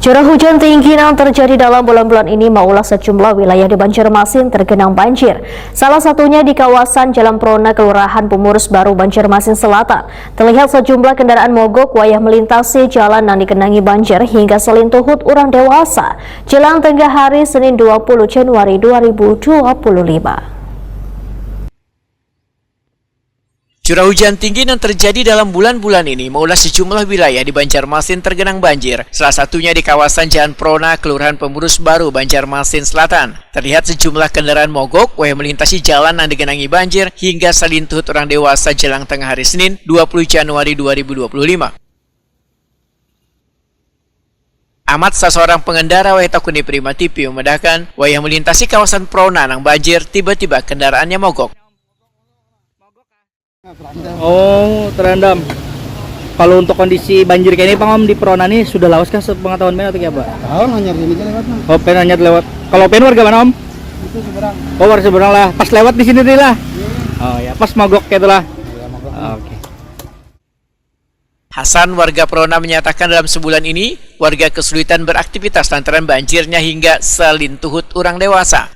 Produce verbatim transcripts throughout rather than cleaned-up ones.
Curah hujan tinggi nang terjadi dalam bulan-bulan ini maulah sejumlah wilayah di Banjarmasin tergenang banjir. Salah satunya di kawasan Jalan Prona, Kelurahan Pemurus Baru, Banjarmasin Selatan. Terlihat sejumlah kendaraan mogok wayah melintasi jalan nang digenangi banjir hingga salintuhut urang dewasa jelang tengah hari Senin dua puluh Januari dua ribu dua puluh lima. Curah hujan tinggi yang terjadi dalam bulan-bulan ini maulah sejumlah wilayah di Banjarmasin tergenang banjir, salah satunya di kawasan Jalan Prona, Kelurahan Pemurus Baru, Banjarmasin Selatan. Terlihat sejumlah kendaraan mogok wayah melintasi jalan yang digenangi banjir hingga salintuhut orang dewasa jelang tengah hari Senin, dua puluh Januari dua ribu dua puluh lima. Amat, saseorang pengendara wayah takuni Prima T V, memedahkan, wayah melintasi kawasan Prona nang banjir, tiba-tiba kendaraannya mogok. Oh, terendam. Kalau untuk kondisi banjir kayak ini, Pang, Om, di Prona nih sudah lawas kah sepengetahuan Pen atau kayak apa? Tahu, hanyar sini aja lewat, Bang. Oh, Pen hanyar lewat. Kalau Pen warga mana, Om? Itu seberang. Oh, warga seberang lah. Pas lewat di sini nih lah. Iya. Oh ya, pas mogok kayak itulah. Iya, mogok. Oke. Hasan, warga Prona, menyatakan dalam sebulan ini, warga kesulitan beraktivitas lantaran banjirnya hingga salintuhut urang dewasa.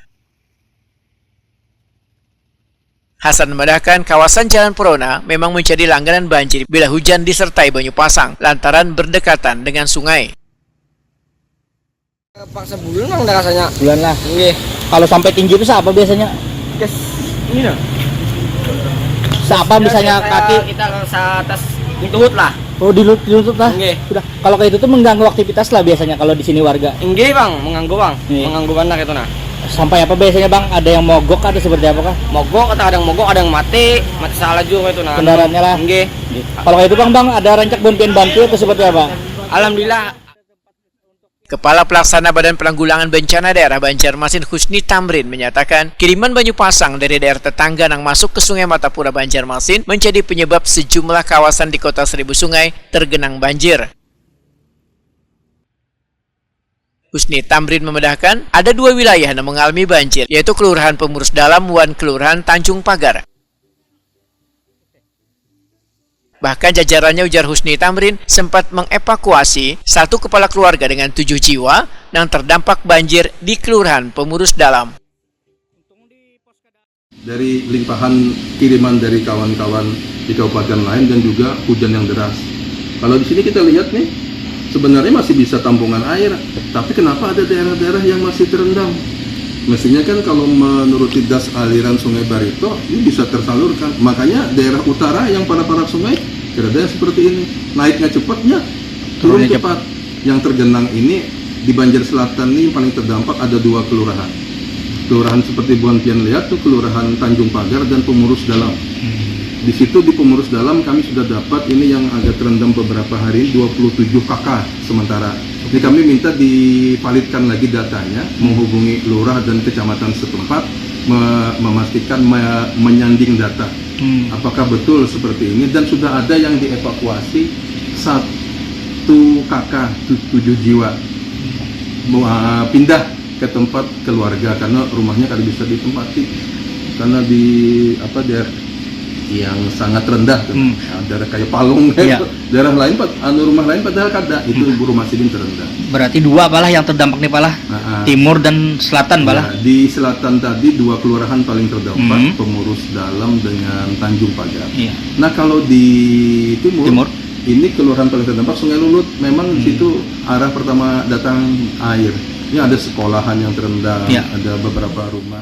Hasan memedahkan, kawasan Jalan Prona memang menjadi langganan banjir bila hujan disertai banyu pasang lantaran berdekatan dengan sungai. Pak, sebulan, Bang, dah rasanya. Bulan lah. Nggih. Kalau sampai tinggi itu siapa biasanya? Yes. Ini nah. Siapa misalnya kaki? Kita rasa atas dituhut lah. Oh, dilut diluntut lah. Nggih. Sudah. Kalau kayak itu tuh mengganggu aktivitas lah biasanya kalau di sini warga. Nggih, Bang, mengganggu, Bang. Iya. Mengganggu benar itu nah. Sampai apa biasanya, Bang? Ada yang mogok atau seperti apa kah? Mogok, kata ada yang mogok, ada yang mati, mati salah juga itu nah. Kendaraannya lah. Nggih. Kalau kayak itu, Bang, Bang, ada rancak buat bantu atau seperti apa? Alhamdulillah. Kepala Pelaksana Badan Penanggulangan Bencana Daerah Banjarmasin, Husni Tamrin, menyatakan kiriman banyu pasang dari daerah tetangga nang masuk ke Sungai Martapura, Banjarmasin, menjadi penyebab sejumlah kawasan di Kota Seribu Sungai tergenang banjir. Husni Tamrin memedahkan, ada dua wilayah nang mengalami banjir, yaitu Kelurahan Pemurus Dalam wan Kelurahan Tanjung Pagar. Bahkan jajarannya, ujar Husni Tamrin, sempat mengevakuasi satu kepala keluarga dengan tujuh jiwa nang terdampak banjir di Kelurahan Pemurus Dalam. Dari limpahan kiriman dari kawan-kawan di kabupaten lain dan juga hujan yang deras. Kalau di sini kita lihat nih, sebenarnya masih bisa tampungan air, tapi kenapa ada daerah-daerah yang masih terendam? Mestinya kan kalau menuruti das aliran Sungai Barito, ini bisa tersalurkan. Makanya daerah utara yang para-para sungai, kira-kira seperti ini. Naiknya cepatnya, turun cepat. Yang tergenang ini di Banjar Selatan ini yang paling terdampak ada dua kelurahan. Kelurahan seperti buhan pian lihat tuh, Kelurahan Tanjung Pagar dan Pemurus Dalam. Di situ di Pemurus Dalam kami sudah dapat ini yang agak terendam beberapa hari ini dua puluh tujuh K K sementara. Ini kami minta divalidkan lagi datanya, menghubungi lurah dan kecamatan setempat, me- memastikan me- menyanding data. Apakah betul seperti ini dan sudah ada yang dievakuasi satu K K tu- tujuh jiwa. Mau, ah, pindah ke tempat keluarga karena rumahnya kada bisa ditempati karena di apa daerah yang sangat rendah tuh. Nah, daerah kayak Palung kayak Iya. itu. Daerah lain pad- anu rumah lain padahal kada, itu rumah sidin terendah. Berarti dua palah yang terdampak nih, palah. Nah, ah. Timur dan selatan, palah. Ya, di selatan tadi dua kelurahan paling terdampak, Hmm. Pemurus Dalam dengan Tanjung Pagar. Iya. Nah, kalau di timur, Timur. ini kelurahan paling terdampak Sungai Lulut. Memang di situ arah pertama datang air. Ini ada sekolahan yang terendam, Ya. ada beberapa rumah.